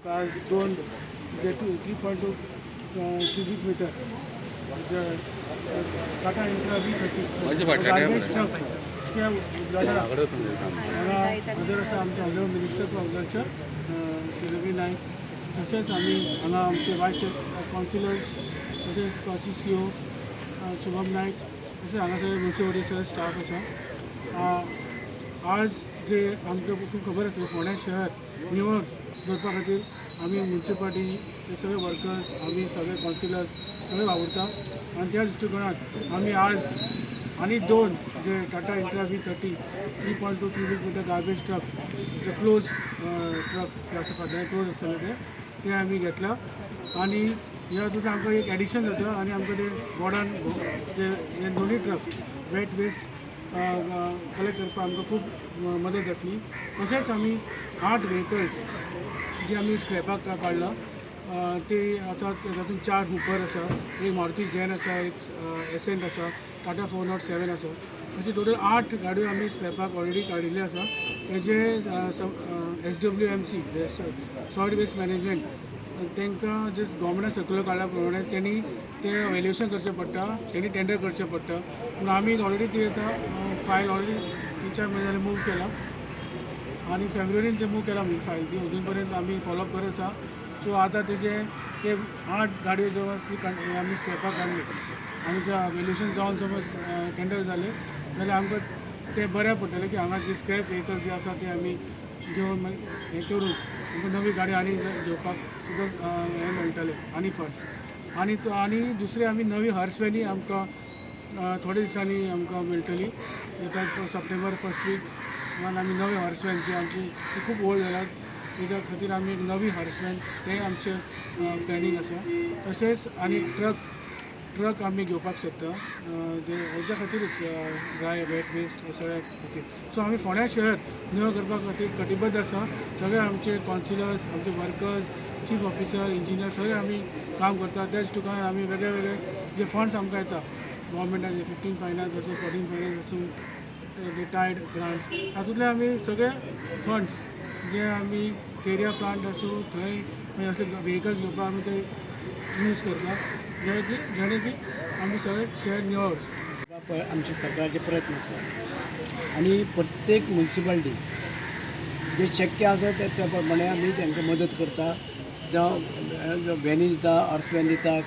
आज दोन जे 3.2 cubic meter Tata Intra V 30 garbage truck चे उद्घाटन हांगा हजर आसा आमचे honourable minister for agriculture Shri Ravi Naik, तशेंच आमी हांगा आमचे वायस कावन्सिलर्स, तशेंच गांवची सीओ शुभम नायक, तशेंच हांगासर म्युनिसिपालिटी सगळे स्टाफ आसा. आज जे आमकां खूब खबर आसलें, फोंडें शहर निवळ दवरपा खातीर आमी म्युनिसिपालिटी सगळे वर्कर्स, आमी सगळे कावन्सिलर्स सगळे वावुरता आनी त्या दृश्टिकोनात आमी आज आनी दोन जे Tata Intra V 30 3.2 cubic meter garbage truck, जे क्लोज ट्रक जे आसा, फाटल्यान क्लोज आसतले ते ते आमी घेतला आनी ह्या हातूंत आमकां एक एडिशन जाता आनी आमकां ते गोडान ते हे दोनूय ट्रक वेट वेस्ट कलेक्ट करपाक आमकां खूब मदत जातली. तशेंच आमी आठ व्हेकल्स जे आमी स्क्रॅपाक काडला, ते आतां तातूंत चार हुपर आसा, एक मारुती झेन आसा, एक एसेंट आसा, टाटा 407 आसा. अशे टोटल आठ गाडयो आमी स्क्रॅपाक ऑलरेडी काडिल्ले आसा. तेजे SWMC, solid waste management, तांकां जे गव्हर्मेंटान सर्कुलर काडल्या प्रमाणे तेणी तें व्हॅल्युएशन करचें पडटा, तेणी टेंडर करचें पडटा. पूण आमी ऑलरेडी ती आतां फायल ऑलरेडी 3-4 म्हयने जाले मूव केला आनी फेब्रुवारीन ते मूव केला फायल. ती अजून पर्यंत आमी फॉलोअप करत आसा. सो आतां तेजे ते आठ गाडयो जवळ आमी स्क्रॅपाक काडली आनी ते व्हॅल्युएशन जावन समज टेंडर जाले जाल्यार आमकां तें बऱ्याक पडटलें की हांगा जी स्क्रॅप व्हेकल्स जे आसा ते आमी घेवन मागीर हें करून आमकां नवी गाडी आनी घेवपाक सुद्दां हें मेळटलें आनी फंड्स. आनी आनी दुसरी आमी नवी हर्स व्हॅनी आमकां थोड्या दिसांनी आमकां मेळटली. सप्टेंबर फर्स्ट वीक आमी नवी हर्स व्हॅन जी आमची ती खूब ओल्ड जाल्यात, तेच्या खातीर आमी एक नवी हर्स व्हॅन तें आमचें प्लॅनिंग आसा. तशेंच आनी ट्रक आमी घेवपाक सोदता ते हेच्या खातीरूच, ड्राय वेट वेस्ट हे सगळ्या खातीर. सो आमी फोंड्या शहर निवळ करपा खातीर कटिबद्ध आसा. सगळे आमचे कावन्सिलर्स, आमचे वर्कर्स, चीफ ऑफिसर, इंजिनियर सगळे आमी काम करता. त्याच ठिकाणी आमी वेगळे वेगळे जे फंड्स आमकां येता गव्हर्मेंटाचे, 15 फायनान्स आसूं, 14 फायनान्स आसूं, टायड ग्रांट्स, तातूंतले आमी सगळे फंड्स जे आमी केरिया प्लांट आसूं, थंय मागीर अशे व्हेकल्स घेवपाक आमी ते यूज करता, जेणे की जेणे की आमी सगळे शहर निवळ. आमचे सरकाराचे प्रयत्न आसा आनी प्रत्येक म्युनिसिपालिटी जे शक्य आसा ते त्या प्रमाणे आमी तांकां मदत करता. जावं व्हॅनी दिता, हर्स व्हॅन दिता,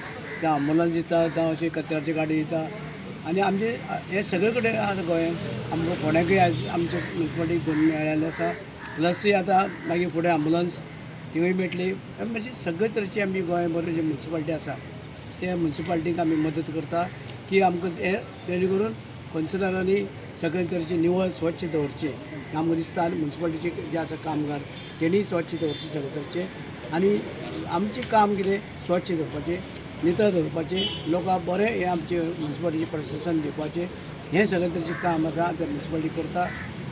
जावं आंबुलन्स दिता, जावं अशी कचऱ्याची गाडी दिता. आनी आमचे हे सगळे कडेन आसा गोंयांत. आमकां फोंड्याकूय आयज आमच्या म्युनिसिपालिटीक दोन मेळ्ळेले आसा, प्लसूय आतां मागीर फुडें आंबुलन्स तिवूय मेळटली. म्हणजे सगळे तरेची आमी गोंयभर जे म्युनिसिपालिटी आसा त्या म्युनिसिपालिटीक आमी मदत करता की आमकां हे तेणे करून कौन्सिलरांनी सगळे तरेची निवळ स्वच्छ दवरचें आमकां दिसता. आनी म्युनिसिपालिटीचे जे आसा कामगार तेणीय स्वच्छ दवरचें सगळे तरेचें. आनी आमचें काम कितें, स्वच्छ दवरपाचें, नितळ दवरपाचें, लोकांक बरें हें आमचें म्युनिसिपालिटीचें प्रशासन दिवपाचें, हें सगळें तरेचें काम आसा तें म्युनिसिपालिटी करता.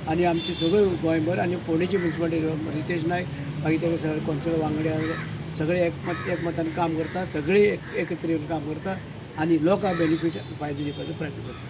आनी आमचे सगळे गोंयभर आनी फोंडेची म्युनिसिपालिटी रितेश नायक, मागीर तेका सगळे कौन्सिलर वांगडी सगळे एकमतान काम करता, सगळे एकत्र येवन काम करता आनी लोकांक बेनिफीट फायदो दिवपाचो प्रयत्न करता.